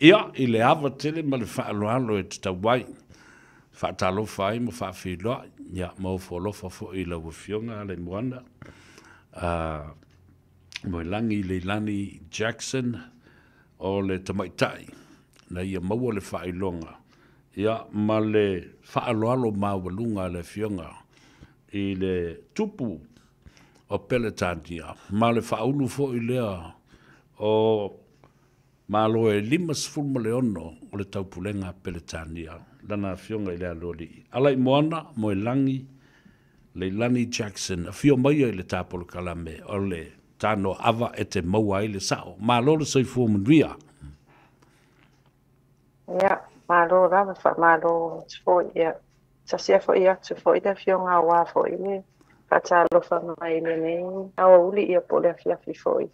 Ia, i le ava tele ma le faaaloalo e tatau ai, faatalofa ai ma faafeiloai, ia, ma ofo alofa foi i lau Afioga Alaimoana Moelagi Leilani Jackson, o le tamaitai na ia maua le faailoga, ia, ma le faaaloalo maualuga a le Afioga i le Tupu o Peretania, ma le faaulu foi lea o Malo e 56 o le Taupulega a Peretania, lana Afioga i le Aloalii Alaimoana Moelagi Leilani Jackson, afio maia i le tapolokalame o le Tanoa Ava e te maua ai le sao. Malo le soifua manuia. Ia, malo lava, faamalo atu foi. Ia, tasi foi atu foi le afioga aua foi le faatalofa mai i lenei aoauli, ia po o le afiafi foi i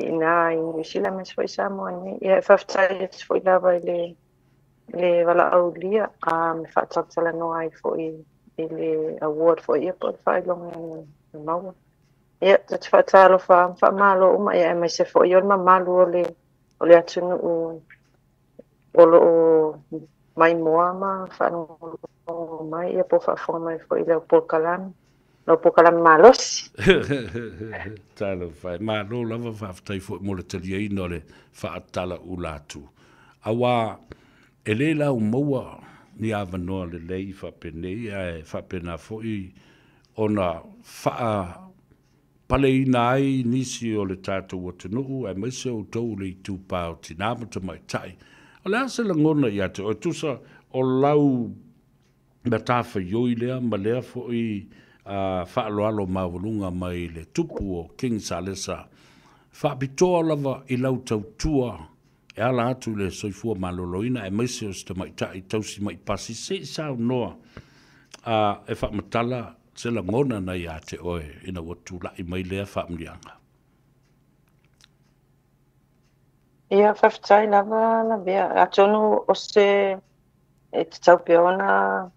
ina i Niu Sila aemaise foi Samoa nei. Ia, e faafetai atu foi lava i le valaaulia me faatalatalanoa ai foi i le award foi ia po o le faailoga na maua. Ia, ta te faatalofa ma faamalo uma, ia aemaise foi o le mamalu o le atunuu o lo o maimoa ma faalogologo mai, ia po o faafofoga mai foi i lau polokalame, lau polokalame malosi. Talofa e, malo lava, faafetai foi mo le taliaina o le faatalaula atu. Aua e le lau maua ni avanoa lelei faapenei, ae faapena foi ona faapaleina ai nisi o le tatou atunuu, aemaise outou le itupa o tinā ma tamaitai. O le a se lagona ia te oe, tusa o lau matafaioi lea ma lea foi faaaloalo maualuga mai le Tupu o King Salesa, faapitoa lava i lau tautua e ala atu i le soifua maloloina, aemaise o se tamaitai tausi mai pasi? Se i saunoa e faamatala se lagona na ia te oe ina ua tulai mai lea faamanuiaga. Ia, faafetai lava Lavea. Atonu o se e tatau pea ona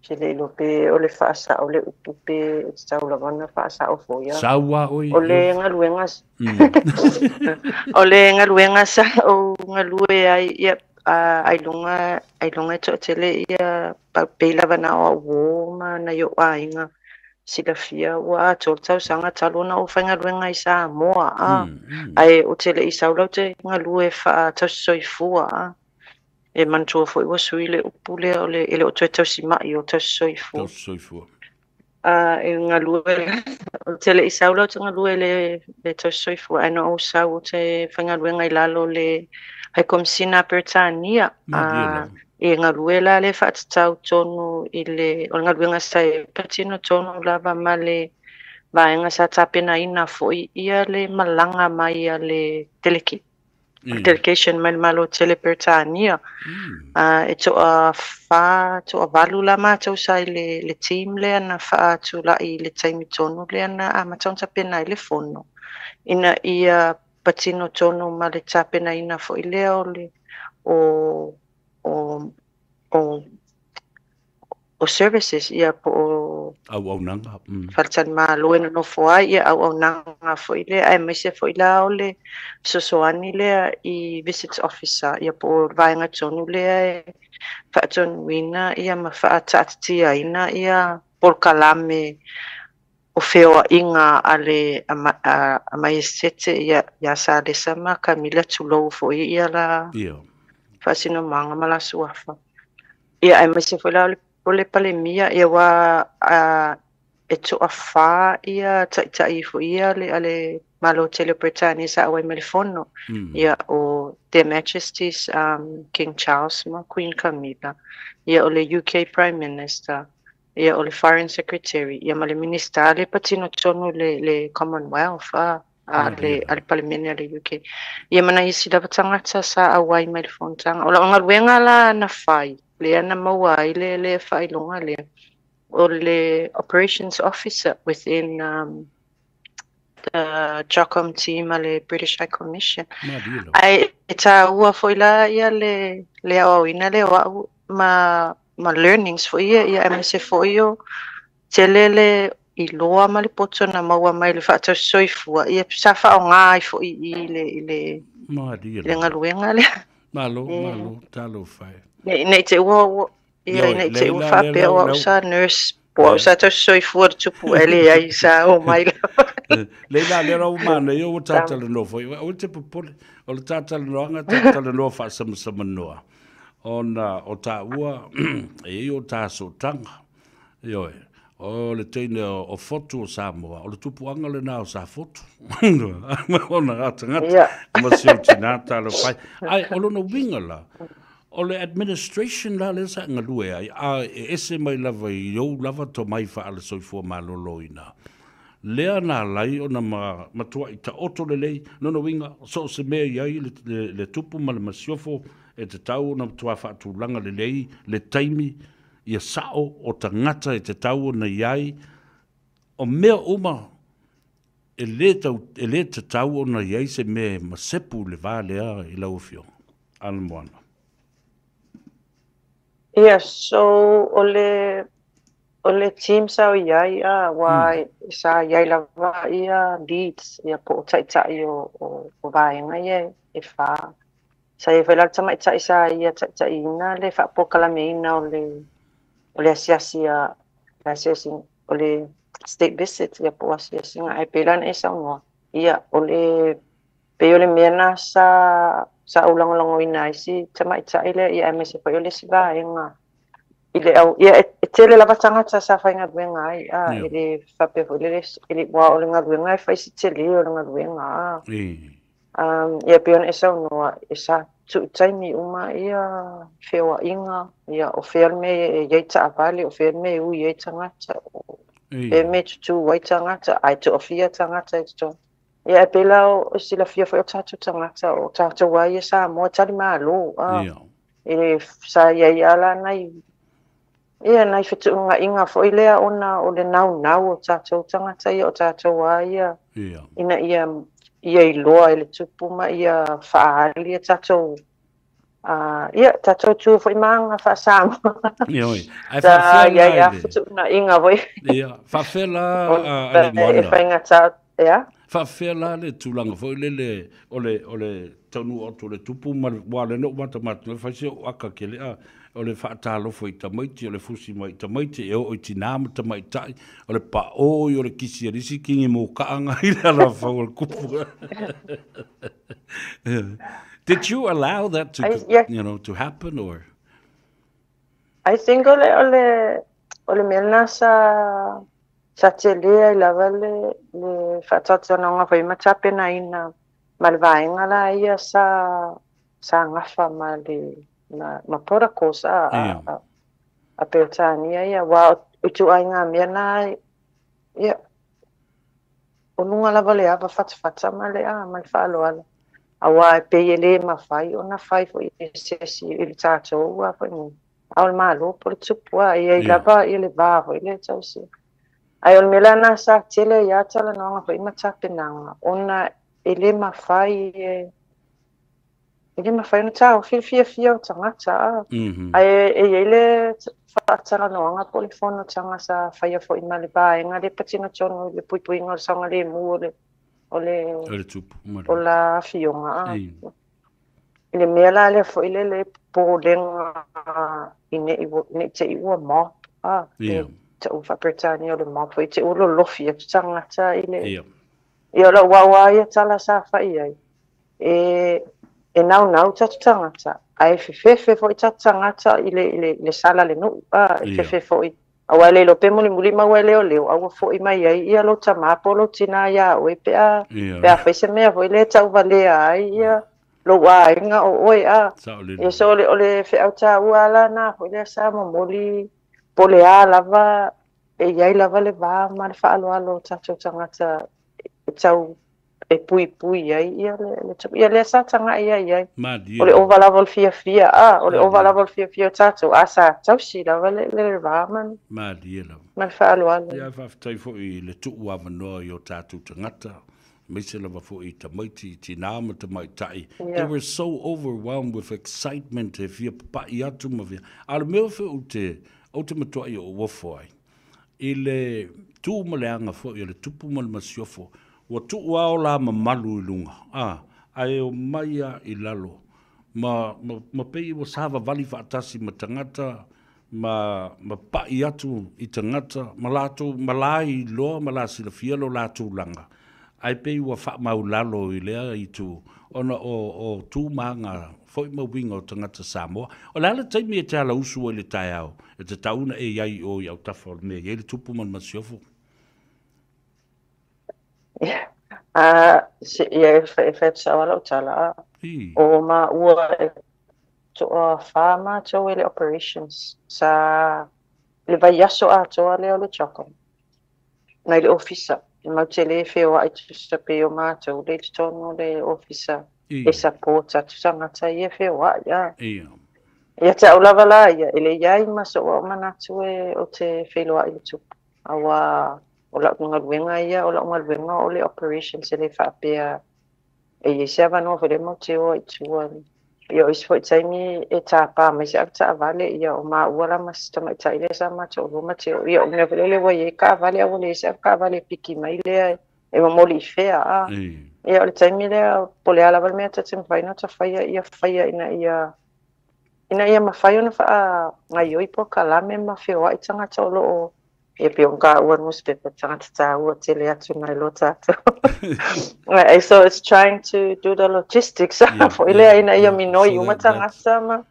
se le iloa pe o le faasao le upu pe e tatau lava ona faasao foi. Saua oi. O le galuega o le galuega sa ou galue ai, ia, ailoga e toatele ia pei lava na o au uō ma nai o'u aiga silafia ua atoa le tausaga talu ona ou faigaluega i Samoa a, ae ou te le i sau la ou te galue faatausi-soifua a. E manatua foi ua sui le upu lea o le e le o toe tausima'i o tausi-soifua. Tausi-soifua. E galue, ou te le i sau la ou te galue le tausi-soifua, ae na ou sau ou te faigaluega i lalo o le High Komisina a Peretania. E galue la le faatatau tonu i le o le galuega sa e patino tonu lava ma le vaega sa tapenaina foi ia le malaga mai a le delegation mai le Malo tele Peretania. E toa-4, toa-8 la matou sa i le team lea na faatulai i le taimi tonu lea na amata ona tapena ai le fono, ina ia patino tonu ma le tapenaina foi lea o le o o o services, ia, po o auaunaga. Faletalimalo e nonofo ai, ia, auaunaga foi lea, aemaise foi la o le fesoasoani lea i visits officer, ia, po o le vaega tonu lea e faatonuina ia ma faataatitiaina ia polokalame o feoaiga a le a Maiesitete, ia, ia Salesa ma Kamila, tulou foi ia la faasinomaga ma la suafa. Ia, aemaise foi la o le Palemia, ia, ua e toa-4 ia taitai foi ia le a le Malo tele o Peretania sa auai mai le fono. Ia, o Their Majesties King Charles ma Queen Camilla, ia, o le UK Prime Minister, ia, o le Foreign Secretary, ia, ma le Minista le patino tonu le Commonwealth a le Palemene a le UK. Ia, ma nai isi lava tagata sa auai mai le fonotaga. O lau galuega la na fai, lea na maua ai le faailoga lea, o le Operations Officer within the JOCOM team a le British High Commission. Ae e taua foi la ia le aoaoina lea o au ma learnings foi ia, ia, aemaise foi o tele le iloa ma le poto na maua mai le faatausi-soifua, ia, sa faaaoga ai foi i le galuega lea. Malo, malo, talofa e. Ne i te ua, ia Ioe, ina i te lea ua la, lea faapea lau, o au lau, sa nurse, po o au lea, sa tausisoifua le tupu ae leai sa omai lava. Lei la lea ua manaia ua Sa tatalanoa foi. Aua e te popole, o le tatalanoaga tatalanoa faasamasamanoa ona o taua e i ai o ta sootaga. Ioe, o le teine o Fotu o Samoa, o le tupuaga lena o Safotu. Ona a tagata ia. ma si ou tinā talofa ai. Ae o lona uiga la, o le administration la lea sa e galue ai, a e ese mai lava i ou lava tomai faale-soifua maloloina, lea na ala ai ona matuai taoto lelei, lona uiga, so o se mea i ai le tupu ma le masiofo e tatau ona matua faatulaga lelei le taimi, ia sao o tagata e tatau ona i ai, o mea uma e lē tau, e lē tatau ona i ai se mea e masepu i le va lea i lau Afioga Alamoana. Ia, so o le team sa o i ai, a aua sa i ai lava ia leads, ia po o ta'ita'i o vaega ia e 4. Sa i ai foi la le tamaita'i sa ia ta'ita'iina le fa'apokalameina o le asiasi a le asiasi o le state visit, ia po o asiasiga. Ae pei la ona e saunoa, ia o le pei o le mea na sa ou lagolagoina ai si tamaita'i lea, ia aemaise foi o le isi vaega i le au ia e tele lava tagata sa faigaluega ai, a e lē faapea foi lele e le ua o le galuega e fai si telē o le galuega a. Ia pei ona e saunoa e sa tu'u taimi uma ia feoa'iga, ia o fea le mea e iai ta'avale, o fea le mea e ui ai tagata, o fea le mea e tutū ai tagata, ae to'afia tagata i totonu. Ia e pei la o silafia foi o tatou tagata o tatou a ia Samoa tali mālō a. E sa iai a la nai ia nai fetu'uga'iga foi lea ona o le naunau o tatou tagata ia o tatou a ia ina ia ia iloa e le tupu ma ia fa'aali e tatou ia tatou tu foi ma aga fa'asamoa. Ioe. Ae Sa faafefea iai la a i le fetu'una'iga foi. Ia, faafefea la Ona e Alaimoana? faigata ia. Faafefea la le tulaga foi lele o le taunuu atu o le tupu ma le aua o lea na ou matamata e fai si o'u aka kele a o le fa'atalofa i tamaiti, o le fusi mai i tamaiti e oo i tinā ma tamaitai, o le pa'ō i o le kisi a le isi kigi mōka'a i le alafau o le kupu. Did you allow that to Ai ia to happen or? I think o le mea lena sa telē ai lava le fa'atalanoaga foi ma tapenaina ma le vaega la ia sa gafa ma le ma protocols a a a, a Peretania ia aua o ituaiga mea na ia o luga lava le ava fatafata ma le a ma le fa'aloalo auā e pei e lē mafai ona fai foi e se esi i le tatou a foi nei a o le mālō po le tupu a e iai lava ia le va foi lea tausia. Ae o le mea lana sa tele ai a talanoaga foi ma tapenaga ona e lē mafai e lē mafai ona taofi le fiafia o tagata a. Ae e iai le fa'atalanoaga po o le fonotaga sa faia foi ma le vaega le patino tonu i le puipuiga o le saogalēmū o le o le O le tupu ma o le la afioga a. I le mea la lea foi lele popolega i ne'i te'i ua mob a pe ta'u fa'aperetania o le mob foi te ua lolofi atu tagata i le ia o la'u a'u a ia tala sa fa'i ai e naunau tatou tagata ae fefefe fo'i tatou tagata i le sala le nu'u a e fefe fo'i auā e le iloa pe mulimuli maua e leoleo a ua fo'i mai ai ia lou tamā po o lou tinā iā oe pe a fai se mea foi lea ta'uvalea ai ia lou aiga o oe a. Sa'olele. Ia so o le fe'au tāua lana foi lea sa momoli po o le a lava e iai lava le va ma le fa'aloalo o tatou tagata e tau e puipui ai ia le ia lea sa taga'i ai ai Malie o le lava. ova lava o le fiafia a o le ova Malie. lava o le fiafia o tatou a sa tausi lava le va ma Malie lava. ma le fa'aloalo. Ia fa'afetai foi i le tu'u avanoa i o tatou tagata aemaise lava foi i tamaiti i tinā ma tamaitai. They were so overwhelmed with excitement e fia papa'i atu ma fia. A o le mea foi ou te matua'i o ou ofo ai i le tu ma le aga foi o le tupu ma le masiofo ua tu'u ao la mamalu i luga a ae o mai a i lalo. ma, ma, ma pei ua savavali faatasi ma tagata ma, ma pa'i atu i tagata ma latou ma la iloa ma la silafia lo la tulaga, ae pei ua faamaulalo i lea itu ona o, o tu ma aga foi ma uiga o tagata Samoa. O le a le taimi e te alausu ai i le taeao e tatau ona e i ai i o i autafa o le mea e i ai le tupu ma le masiofo? Ia, e fai atu sao lava lau tala. O maua e toafā matou e le operations sa le vaiaso atoa lea o le CHOGM nai le ofisa e matou te le feoai tusa pei o matou le i totonu o le ofisa e support atu tagata ia feoai a. Ia te au lava la ia, e le i ai ma so'u au manatu e ou te feiloai i le tupu, aua o la'u galuega ia, o la'u galuega o le operations, e le faapea e i ai se avanoa foi lea matou te o ai i tua. Ia, o isi foi taimi e tapa mai se avetaavale, ia o maua la ma si tamaitai lea sa ma toalua ma te o. Ia, o le mea foi lele ua i ai taavale ae ua leai se avetaavale e piki mai lea e momoli i fea a. Ia, o le taimi lea, po o le a lava le mea ta te mafai ona ta faia, ia faia ina ia mafai ona faagaioi polokalame ma feoai tagata o loo ia pei ona taua newspaper tagata taua tele atu nai lo tatou. So it's trying to do the logistics foi lea ina ia minoi uma tagata ma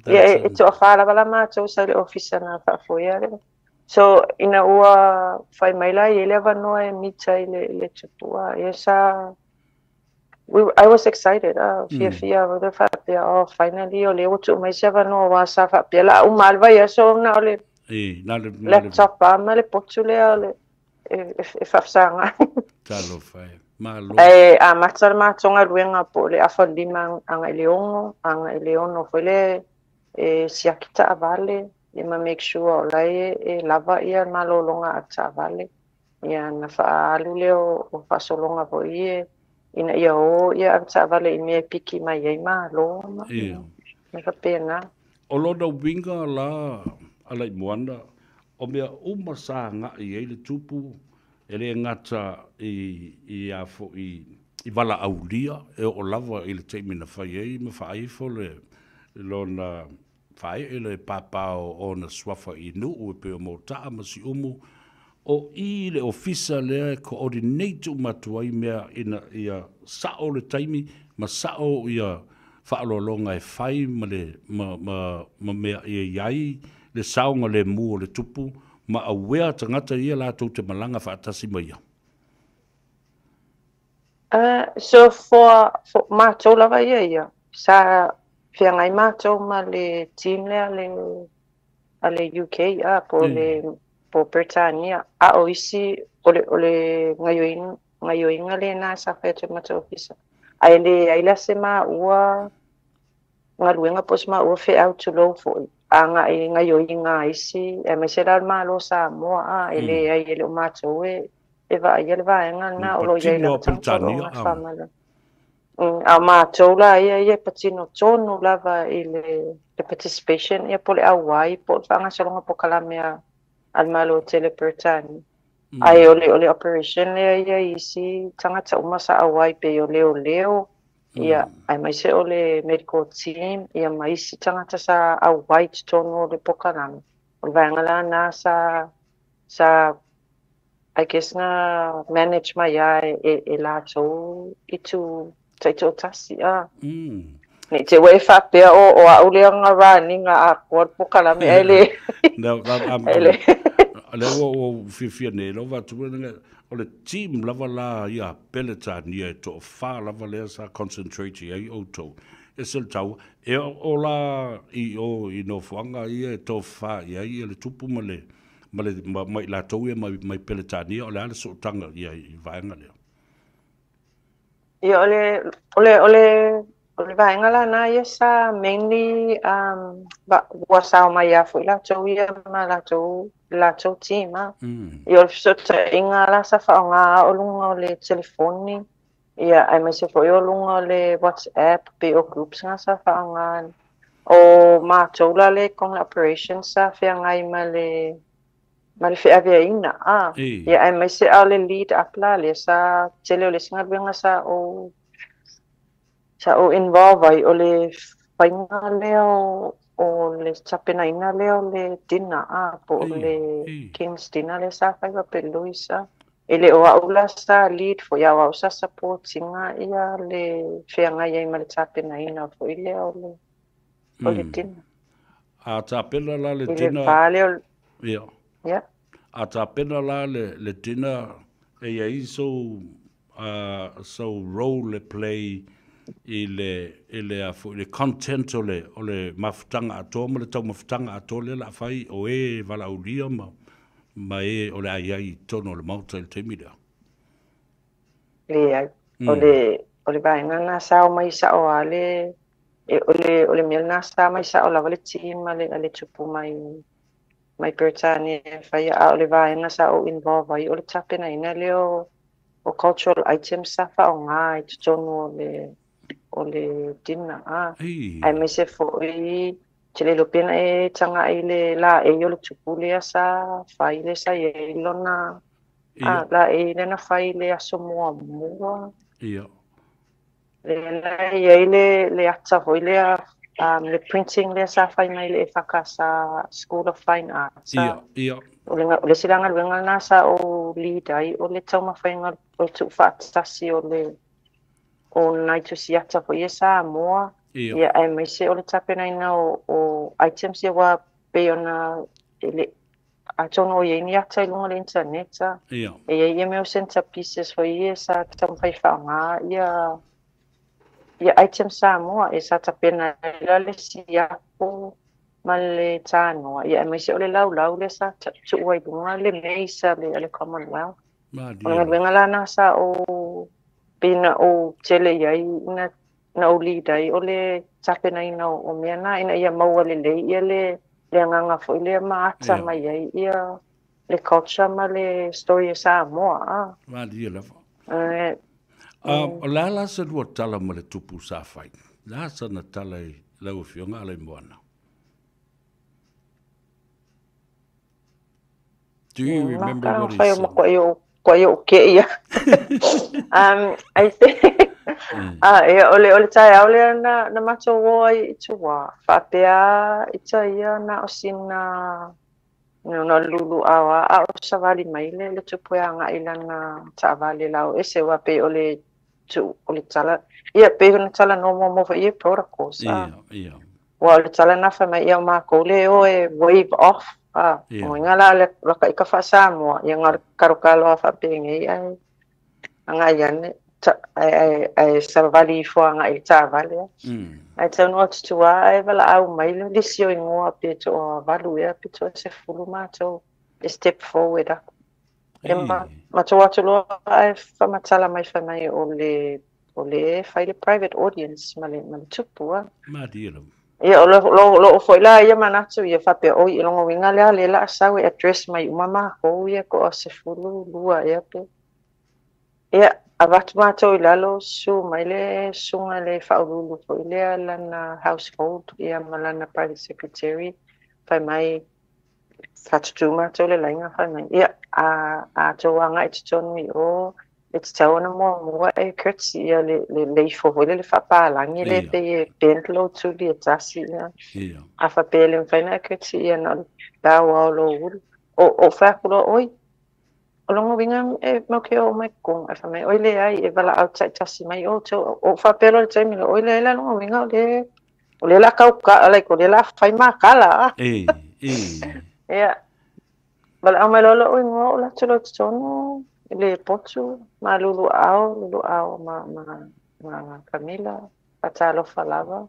ia e toafā lava la matou sa i le ofisa na faafoea lea. So ina ua fai mai la i le avanoa e mita i le tupu a, ia sa I was excited, fiafia le faapea, oh, finally o lea ua tuu mai se avanoa ua sa faapea la uma le vaiaso na o le laptop a ma le potu lea o le e faafesagai. Talofa e. Malo. Ae amata le matou galuega po o le 4:30 agai le 6, agai le 6 foi le e siaki taavale, ia ma make sure o la e lava ia malologa a taavale. Ia na faaalu lea o faasologa foi e ina ia o ia avetaavale i mea e piki mai ai malo ma me faapena. O lona uiga la Alaimoana, o mea uma sa agai ai le tupu e le gata i a foi i valaaulia e oo lava i le taimi na fai ai ma faaifo le lona faaee le pāpā o ona suafa i nuu e pei o Mota'a ma Siumu, o i le ofisa lea e coordinate uma atu ai mea ina ia sa'o le taimi ma sa'o ia faaaloaloga e fai ma le ma mea ia i ai le saoga lemu o le tupu ma auea tagata ia latou te malaga faatasi ma ia. So for matou lava ia sa feagai matou ma le team lea le a le UK a po le po Peretania, a o isi o le gaioiga lena sa fai atu e matou ofisa. Ae leai la se maua galuega po o se maua feau tulou foi agai gaioiga a isi aemaise la o le Malo Samoa a, e leai, e le o matou e vaaia le vaega lena o lo o i ai Patino lava tagata o lo o Peretania. gafa. A o matou la ia e patino tonu lava i le participation ia po o le auai po o le faagasologa polokalame a le Malo tele Peretania. Ae o le operation lea ia i isi tagata uma sa auai pei o leoleo, ia aemaise o le medical team, ia ma isi tagata sa auai i totonu o le polokalame. O le vaega la na sa I guess na manage mai a e latou i tu taitoatasi a. Nei te ua e faapea o au lea na raniga atoa le polokalame ae le. No, E le. lea ua fiafia nei lau vatu o le team lava la ia Peretania e toafā lava lea sa concentrate i ai outou. E se le tau, e o la i o i nofoaga ia e tofa i ai ia le tupu ma le ma i latou ia mai Peretania, o le a le sootaga ia i vaega lea? Ia, o le vaega la na ia sa mainly ua sao mai ia foi latou ia ma latou team a. Ia, o le fesootaiga la sa faaaoga o luga o le telefoni, ia aemaise foi o luga o le WhatsApp pe o groups nga sa faaaoga. O matou la le kong operations sa feagai ma le feaveaina a. Ia, aemaise a o le lead up la lea sa tele o le isi galuega sa ou involve ai o le faiga lea o le tapenaina lea o le dinner, po o le King's Dinner lea sa fai faapea Louis, E le o au la sa lead foi, a o au sa support ina ia le feagai ai ma le tapenaina foi lea o le dinner. A tapena la le I le dinner. Va lea o Ia. Ia. A tapena la le dinner, e i ai sou role e play i le a foi le content o le mafutaga atoa ma le taumafataga atoa lea o le a fai o e valaaulia ma e o le a i ai i totonu o le maota i le taimi lea. Leai. O le vaega lena sa o mai sao a le o le mea lena sa mai sao lava le team a le tupu mai Peretania e faia, a o le vaega sa ou involve ai o le tapenaina lea o cultural items sa faaaoga i totonu o le dinner, aemaise foi te le iloa pe na e tagai i le laei o le tupu lea sa fai lea sa i ai lona laei lea na fai i le aso muamua. Lea na i ai le ata foi lea, le printing lea sa fai mai le EFKS School of Fine Arts. Ia, ia. O le isi la galuega lena sa ou lead ai o le taumafaiga o le tuufaatasi o nai tusiata foi ia Samoa. Ia, aemaise o le tapenaina o items ia ua pei ona le atonu o i ai ni ata i luga o le internet. E i ai ia mea o center pieces foi ia sa taumafai faaaoga ia items Samoa e sa tapena ai la le siapo ma le tanoa. Ia, aemaise o le laulau lea sa tuua i luga le mace a le Commonwealth. O le galuega la na sa ou pei na ou tele i ai na ou lead ai o le tapenaina o mea na ina ia maua lelei ia le agaga foi lea ma ata mai ai ia le culture ma le story o Samoa. Malie lava. O le a la se lua tala ma le tupu sa fai? Le a sana tala i lau Afioga Alaimoana? Do you remember what he said? Ko ai o ke ia. I think ia o le taeao lea na matou o ai i tua faapea ita ia na o sina no lulu awa a o savali mai le tupu e agai lana taavale lau ese wa pei o le tu o le tala ia pei ona tala no mo mo ia protocols. Ia, ia. Ua o le tala na fai mai ia o makou le o e wave off o inga la le laka i ka faa-Samoa ia nga kalokalo a faapegei ai agai ane ai savali ifo agai i le taavale ae taunuu atu tuā ae valaau mai le lisi o igoa pe toavalu ea pe toasefulu matou e step forward aku e matou atu loa ae faamatala mai fai mai o le fai le private audience ma le tupu a. Malie lava. Ia, o loo foi la ia manatu ia faapea oi i loga uiga lea le la sau e address mai uma makou ia ko 12 ea pe. Ia, avatu matou i lalo, susu mai le susuga le faauluulu foi lea lana household ia ma lana private secretary fai mai faatutū matou le laiga fai mai ia a tou agai totonu i o e tatau ona muamua e courtesy ia le leifo foi lea le faapalagi le pei e bend lou tuli e tasi ia. A faapea e le mafai ona e courtesy ia na o le bow ao lou ulu o fai atu loa oi o loga uiga e mau ke o mai kogo ae fai mai oi leai e valaau taitasi mai outou o faapea loa le taimi lea oi leai la loga uiga o le la kauka like o le la fai makala E, e. Ia valaau mai loa lou igoa o latou loa i totonu le potu ma luluao ma Camila faatalofa lava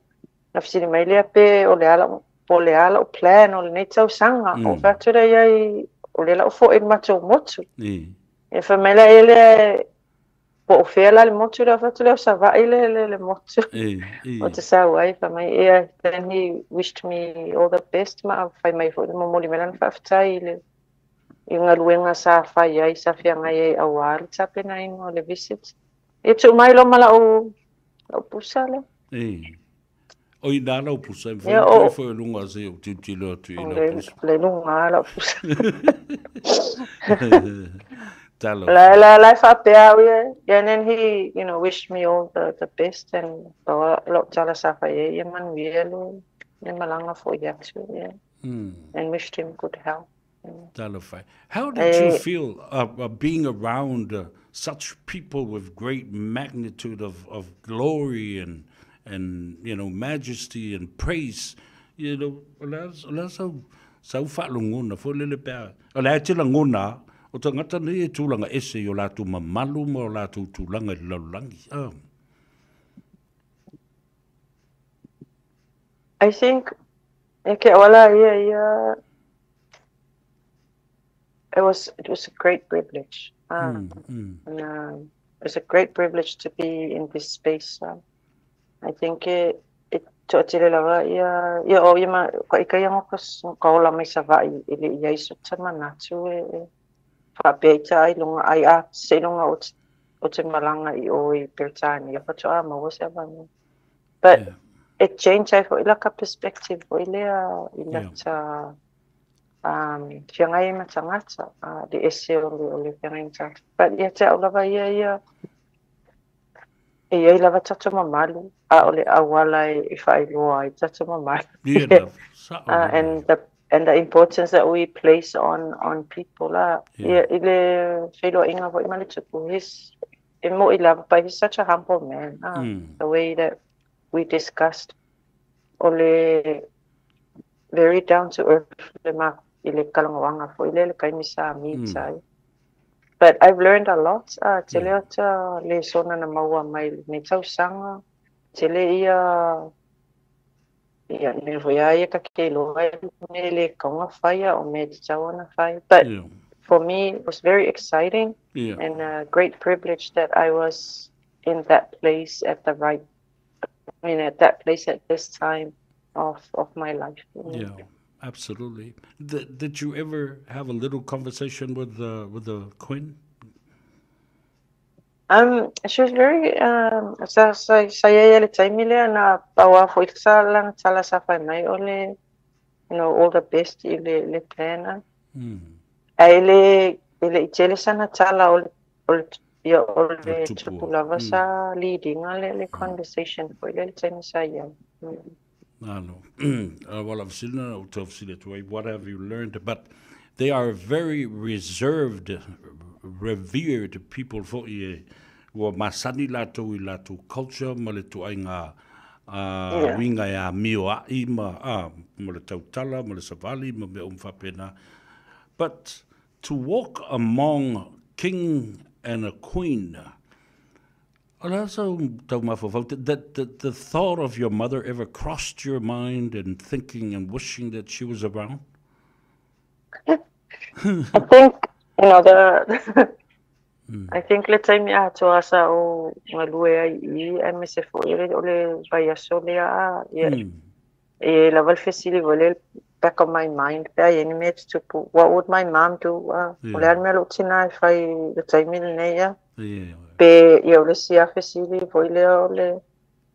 na fesili mai lea pe o le a lau po o le a lau plan o lenei tausaga o fai atu lea iai o lea lau foʻi i le matou motu. E fai mai lea le po o fea la le motu lea fai atu lea o Savaii le motu o te sau ai fai mai ia. Then he wished me all the best ma fai mai foi le momoli mai lana faafetai i le i galuega sa fai ai sa feagai ai auā le tapenaina o le visit. Ia tuu mai loa ma lau pusa lea. E. O i nā lau pusa, e mawhai o foi lunga se o tilotilo atu i lau pusa. Le lunga lau pusa. Talofa. La la faapea au ia. Yeah, and then he, wished me all the best and lou tala sa fai ai ia manuia le malaga fo'i atu, yeah. And wished him good health. Talofa. How did you E feel being around such people with great magnitude of glory and majesty and praise? O le a sau faalogona foi lele pe a o le a e te lagona o tagata nei e tulaga ese i o latou mamalu ma o latou tulaga i le lalolagi. Oh. I think e ke wala ia it was a great privilege. And it was a great privilege to be in this space. I think it to'atele lava ia o ia ma ka ika ia ka ola mai Sava'i i le ia i so ta manatu e faapea ita ai luga ai a seiloga o te malaga i o i Peretania faatoa maua se avanoa. But it changed ai fo'i laka perspective foi lea i lata feagai ai ma tagata, le ese o le feagai ma tagata. But ia te au lava ia e iai lava tatou mamalu, a o le auala e faailoa ai tatou mamalu. Ia lava. Sa'o And the importance that we place on people la. Ia i le feiloaiga foi ma le tupu, he's e mo'i lava, but he's such a humble man. The way that we discussed o le very down to earth le ma i le kalagaoaga foi lea le taimi sa meet ai. But I've learned a lot. Tele ata le sona na maua mai lenei tausaga, tele ia mea foi a ia ka ke iloa ai me le kaunga faia o me te tau ona fai. But for me, it was very exciting and a great privilege that I was in that place at the right, I mean, at that place at this time of my life. Yeah, absolutely. Did you ever have a little conversation with the Queen? She was very sa ia le taimi lea na paua foi sa lana tala sa fai mai o le all the best i le plan. Ai le i tele sana tala o le ia o le Le tupu. Tupu lava sa leading le conversation foi le taimi sa ia. Alo. Well, I've seen it. What have you learned? But they are very reserved, revered people foi e ua masani latou i latou culture ma le tuaiga uiga e amio a'i ma le tautala ma le savali ma mea uma faapena. But to walk among king and a queen, o le a sau tau mafaufau, that the thought of your mother ever crossed your mind and thinking and wishing that she was around? I think you know the I think le taimi atoa sa o galue ai i aemaise foi le o le vaiaso lea ia e lava le fesili foi le back of my mind pe ai ni mea tutupu, what would my mom do? O le a le mea lou tina e fai le taimi lenei ia pe ia o le isi a fesili foi lea o le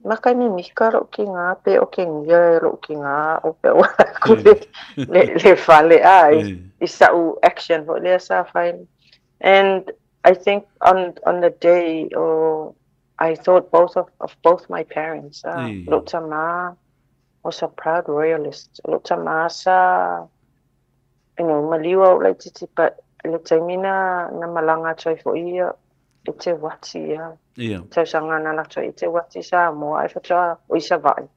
maka mimika lou kiga pe o ke gia e lou kiga o pe ua aku le fale a i sa'u action foi lea sa fai. And I think on the day oh, I thought both of both my parents. Lou tamā was a proud royalist. Lou tamā sa maliu au laitiiti, but le taimi na malaga atu ai foi ia i te uati ia. Tausaga na latou i te uati Samoa ai faatoa o i Savaii.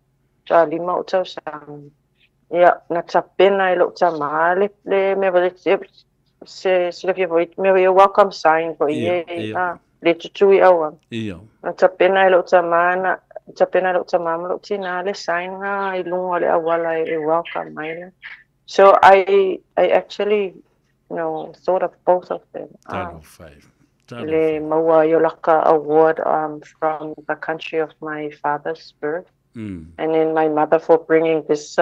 Faatoa 5 o tausaga. Ia, na tapena e lou tamā le mea foi se silafia foi mea foi welcome sign foi e le tutui aua. Na tapena e lou tamā na tapena e lou tamā ma lou tinā le sign nga i luga o le auala e welcome mai la. So I actually thought of both of them. Talofa. Le Talofa. maua ai o laka award from the country of my father's birth. And then my mother for bringing this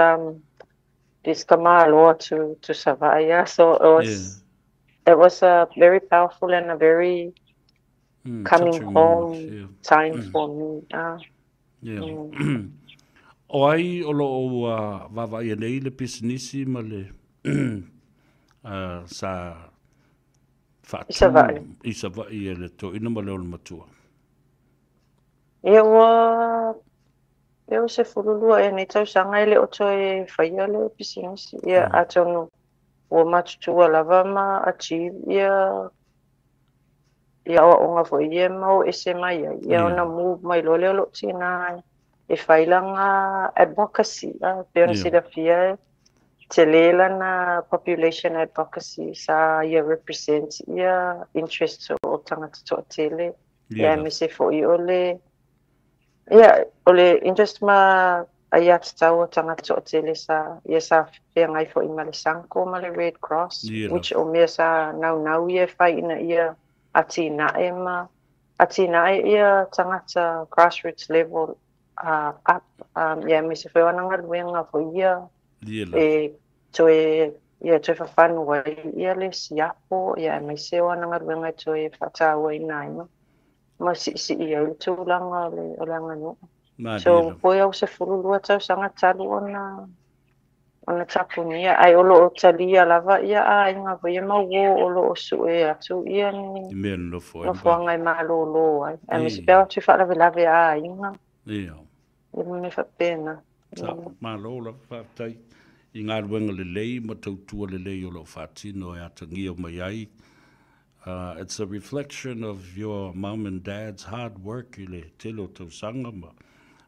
kamaloa to Savaii. So it was it was a very powerful and a very coming Touching home moment, yeah. time for me. O ai o loo vaavaai nei le pisinisi ma le sa Faatu i Savaii e le toeaina ma le olomatua. Ia ua pei ua 12 ea nei tausaga e le o toe faia le pisinisi. Ia atonu ua matutua lava ma achieve ia ia aoaoga foi ia ma o ese mai ai. Ia ona move mai loa lea o lou tina e fai lana advocacy. Pei ona silafia e tele lana population advocacy sa ia represent ia interests o tagata toatele. Ia aemaise foi o le ia o le interest ma aiatatau o tagata toatele sa ia sa feagai foi ma le SANCO ma le Red Cross, which o mea sa naunau ia e fai ina ia atinae ma atinae ia tagata grassroots level up, ia aemaise foi o ana galuega foi ia e toe ia toe fafanu ai ia le siapo, ia aemaise o ana galuega e toe faatauaina ai ma siisii ai le tulaga o le aganuu. So poi au 12 tausaga talu ona tapunia, ai o loo talia lava ia aiga foi ia ma uo o loo sue atu ia ni nofoaga e malōlō ai. Aemaise pea o atu i faalavelave a aiga. Ia. Ia me faapena. Sa malo lava faafetai i galuega lelei ma tautua lelei o loo faatino e atagia mai ai. It's a reflection of your mum and dad's hard work i le tele o tausaga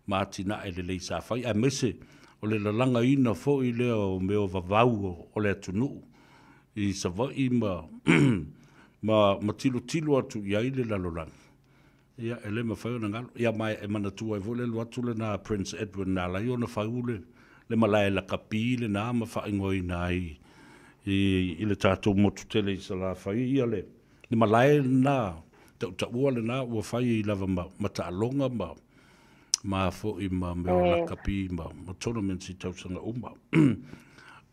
ma atinae lelei sa fai. Aemaise o le lalagaina foi lea o mea o vavau o le atunuu i Savaii ma ma tilotilo atu i ai le lalolagi. Ia, e le mafai ona galo. Ia, ma e manatua ai foi le alu atu lena a Prince Edward na ala ai ona fau le malae lakapi lena ma faaigoaina ai i le tatou motu tele i Salafai. Ia le malae lena, tautaua lena ua fai ai lava ma taaloga ma foi ma mea o lakapi ma tournaments i tausaga uma.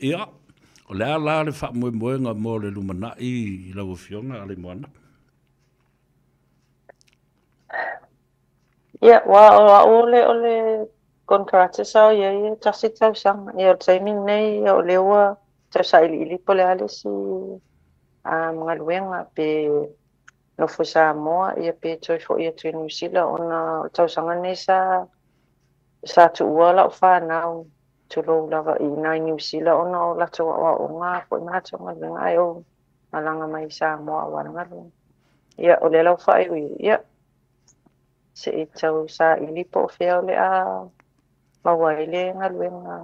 Ia, o le a la le faamoemoega mo le lumanai i lau Afioga Alaimoana? Ia, ua o au o le konekarate sa o i ai e tasi tausaga. Ia o le taimi lenei o lea ua tausailiili po o le a le isi galuega pe nofo i Samoa ia pe toe foi atu i Niu Sila ona o le tausaga lenei sa tuua lau fanau tulou lava i ina i Niu Sila ona o latou aoaoga foi ma latou galuega ae o malaga mai i Samoa aua le galuega. Ia o lea lau faaiuiu ia se i tau saili po o fea o le a maua ai le galuega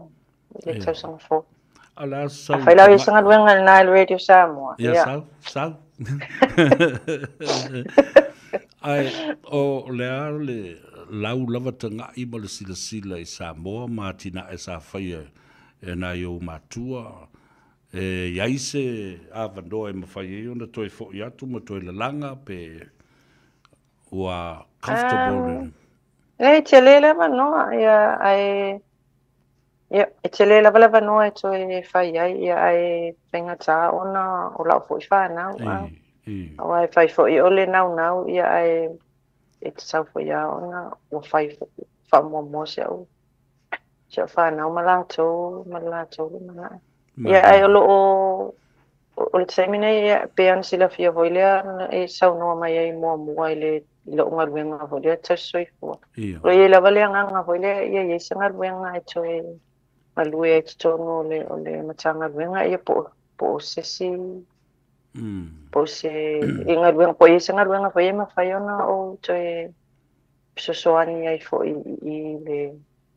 i le tausaga fou. Ala sau. Afai lau i se galuega lena i le Radio Samoa. Ia sau, sau. Ai o le a le lau lava tagai ma le silasila i Samoa ma atinae sa faia e nai ou matua e i ai se avanoa e mafai ai ona toe foi atu ma toe lalaga pe ua comfortable. E tele le avanoa ia ae ia e tele lava le avanoa e toe fai ai ia ae faigata ona o lau foi fanau. Aua e fai foi o le naunau ia ae e tatau foi lava ona ua fai faamuamua si au fanau ma latou lumanai. Ia ae o loo o le taimi nei ia pei ona silafia foi lea e saunoa mai ai muamua i le lou galuega foi lea tausisoifua. O i ai lava le agaga foi lea ia i ai se galuega e toe galue ai totonu o le Matagaluega ia po o se isi po o se i galuega po o i ai se galuega foi e mafai ona ou toe fesoasoani ai foi i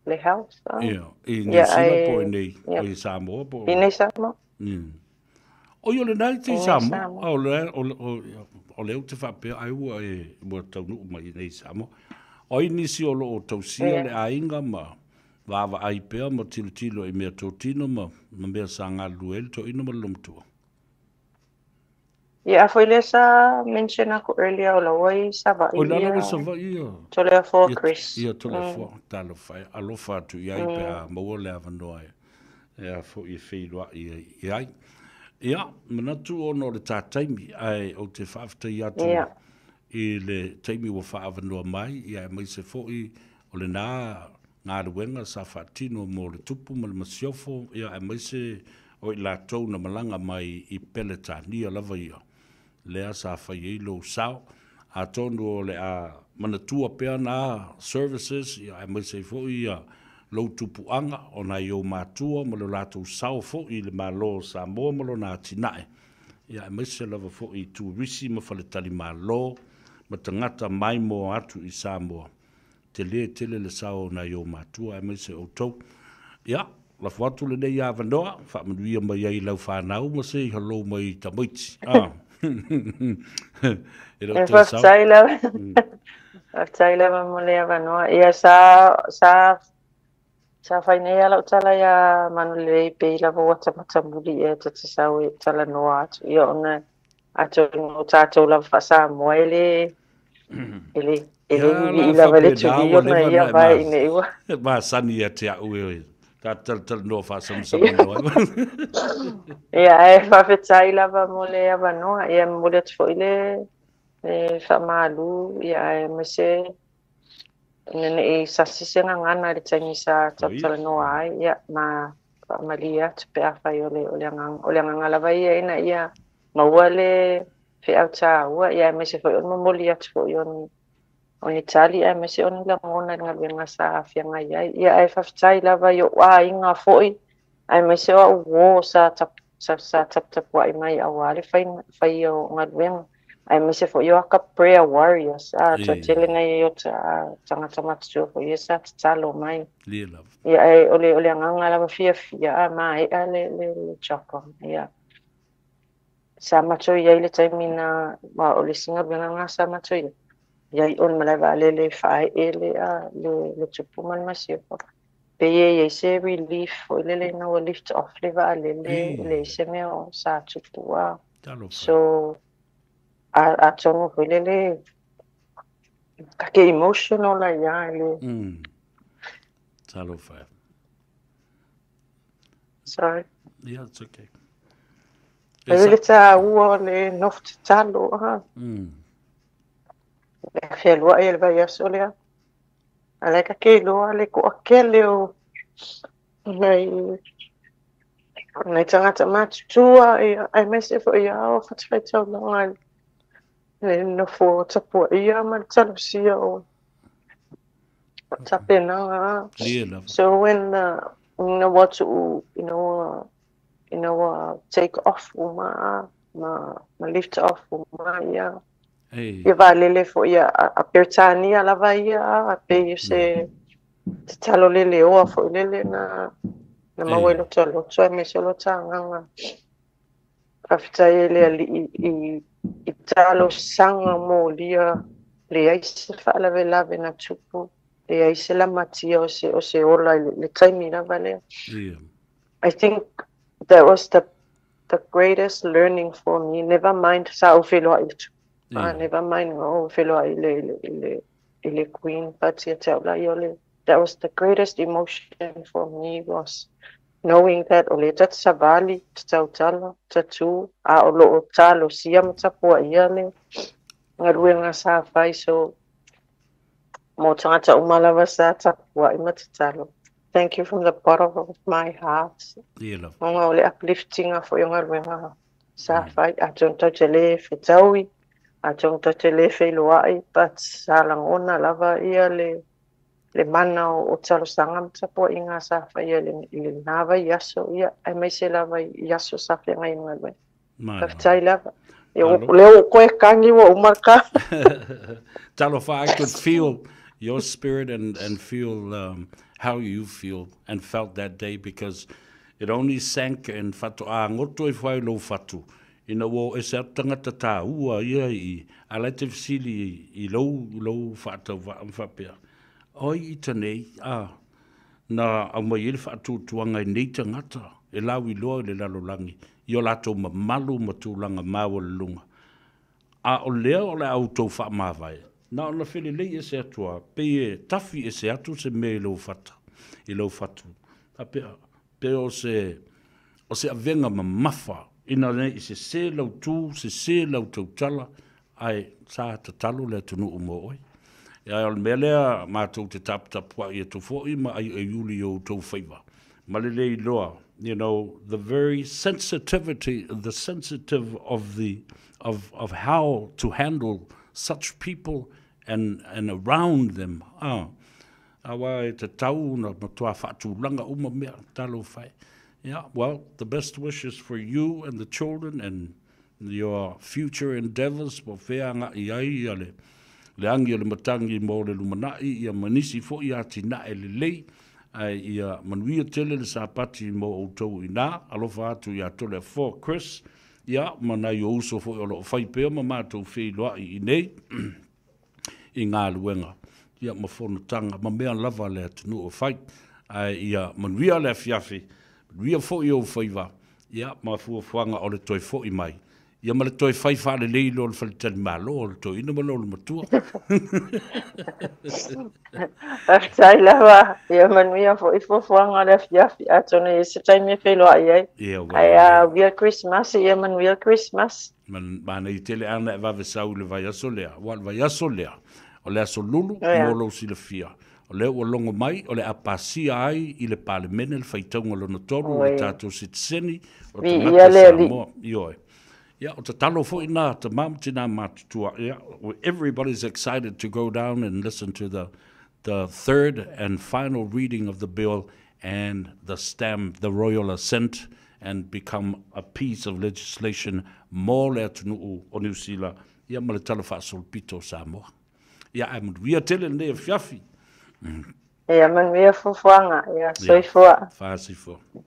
le health. Ia, i Niu Sila po o i nei Samoa po o i nei Samoa. O ia o lena i te Samoa, o lea ou te faapea ai ua e ua taunuu mai i nei Samoa. O ai nisi o loo tausia le aiga ma vaavaai pea ma tilotilo i mea totino ma mea sa galulue ai le toeaina ma le olomatua. Ia foi lea sa mention aku earlier o laua i Savaii. O la laua i Savaii ia. Toleafoa Chris. Ia Toleafoa, talofa e alofa atu i ai pe a maua le avanoa e a foi e feiloai i ai. Ia, manatu ona o le tā taimi, ae ou te faafetai atu i le taimi ua faaavanoa mai, ia aemaise foi o lena galuega sa faatino mo le tupu ma le masiofo, ia aemaise o i latou na malaga mai i Peletania lava ia. lea sa fai ai lou sao. Atonu o le a manatua pea na services, ia, aemaise ai foi ia lou tupuaga o nai ou matua ma lo latou sao foi i le Malo o Samoa ma lona atinae, ia, aemaise lava foi i turisi ma faletalimalo ma tagata maimoa atu i Samoa. Tele tele le sao o nai ou matua aemaise outou. Ia, lafo atu lenei avanoa, faamanuia mai ai i lau fanau ma se i hello mai i tamaiti. Ah. E le o E toe sao. faafetai lava. Faafetai lava mo le avanoa. Ia sa fai nei lava lau tala ia Manulelei pei lava ua tamatamuli ea ta te sau e talanoa atu. Ia ona atonu o tatou lava faa-Samoa e le e le e le Ia la vivii lava le faapena tuli ua ona leva ia ona e vae ina ua. masani ia te au e ta talatalanoa faasamasama ai. Ia ae faafetai lava mo le avanoa. Ia momoli atu foi le faamalu ia aemaise ina nei sasi se gagana i le taimi sa O ia. talatalanoa ai. Ia ma faamalie atu pe afai o le agaga lava ia ina ia maua le feau tāua. Ia aemaise foi o le momoli atu foi o ni tali aemaise o ni lagona i le galuega sa afiagai ai. Ia ae faafetai lava i ou aiga foi aemaise o au uō sa taputapuai mai auā le faia o galuega aemaise foi o aka prayer warriors a toatele nai o tagata matutua foi ia sa tatalo mai. Lia lava. Ia ae o le agaga lava fiafia a maea le job. Ia sa matou i ai le taimi na ma o le isi galuega lena sa matou i ai o le malae vaalele e faaee le tupu ma le masiofo. Pei e i ai se relief foi lele ina ua lift off le vaalele e leai se mea o sa tupu a. Talofa. So atonu foi lele ka ke emotional ai a le. Talofa. Sorry. Yeah, it's okay. E E sa le tāua o le nofo tatalo a. E fealuai e le vaiaso lea. A le ka ke iloa le toatele o nai tagata matutua ia aemaise foi ia o fatafaitaulaga le nofo tapuaia ma le talosia o tapenaga. Lia lava. So when ina ua tuu ina ua take off uma ma lift off uma ia vaalele foi a Peretania lava ia a pei o se tatalo leleoa foi lele na maua i lota loto aemaise o lota agaga faafetai ai le Alii i talosaga molia leai se faalavelave na tupu leai se lamatia o se ola i le taimi lava lea. I think that was the greatest learning for me. Never mind sa ou feloai le tupu. Never mind o feloai i le Queen, but ia te au la ia o le that was the greatest emotion for me, was knowing that o le tata savali, tatautala, tatu, a o loo talosia ma tapuaia le galuega sa fai. So mo tagata uma lava sa tapuai ma tatalo. Thank you from the bottom of my heart. Lia lava. Ona o le upliftinga foi o galuega sa fai. Atonu tatou te le fetaui, atonu tatou te le feiloai, but sa lagona lava ia le mana o talosaga ma tapuaiga sa faia i lena vaiaso ia aemaise lava i aso sa feagai ma galuega. Malo. Faafetai lava. Ia Malo. lea ua koe kagi ua uma ka. Talofa, I could feel your spirit and feel how you feel and felt that day, because it only sank and faatoa goto i fai lou fatu. Ina ua ese atu tagata tāua ia i ala te fesili i lou faatauvaa ma faapea. Oi i tanei, a, na au mai ai le faatuatuaga i nei tagata e lau iloa i le lalolagi i o latou mamalu ma tulaga maualuluga. A o lea o le a outou faamavae, na ona felelei ese atu lava, pei e tafi ese atu se mea i lou fata, i lou fatu. Faapea, pe o se avega mamafa, ina nei i sesē lau tu, sesē lau tautala, ae sa tatalo le atunuu mo oe. Ae o le mea lea matou te taputapuai atu foi ma aiaiuli i o outou faiva. Ma le le iloa, the very sensitivity, the sensitive of the of how to handle such people and around them. Ah. Aua e tatau na matua faatulaga uma mea talofa e. Yeah, well, the best wishes for you and the children and your future endeavors po fea agai ai ia le agi o le matagi mo le lumanai ia ma nisi fo'i atinae lelei, ae ia manuia tele le Sapati mo outou iina. Alofa atu ia Toleafoa Chris, ia ma nai o uso fo'i o loo fai pea ma matou feiloai i nei i galuega ia ma fonotaga ma mea lava le atunuu o fai. Ae ia manuia le afiafi, manuia fo'i ou faiva, ia ma fuafuaga o le toe fo'i mai ia ma le toe fai faalelei lo le faletalimalo o le toeaina ma lou matua. Faafetai lava, ia manuia fo'i fuafuaga o le afiafi, atonu e i ai se taimi e feiloai ai. Ia ua Ae a uia Christmas, ia manuia Christmas. Manaia tele ana e vave sau i le vaiaso lea, ua o le vaiaso lea o le aso Lulu mo lou silafia. O lea ua logo mai o le a pasia ai i le Palemene le faitauga lona tolu o le tatou sitiseni o Viia tagata le Alii. Samoa. Ioe. Ia, o tatalo foi na tamā ma tinā matutua. Ia, everybody's excited to go down and listen to the third and final reading of the bill and the stamp, the royal assent, and become a piece of legislation mo le atunuu o Niu Sila, ia ma le tala faasolopito o Samoa. Ia, ae manuia tele lenei afiafi. Ia manuia fuafuaga, ia soifua. Faasifua.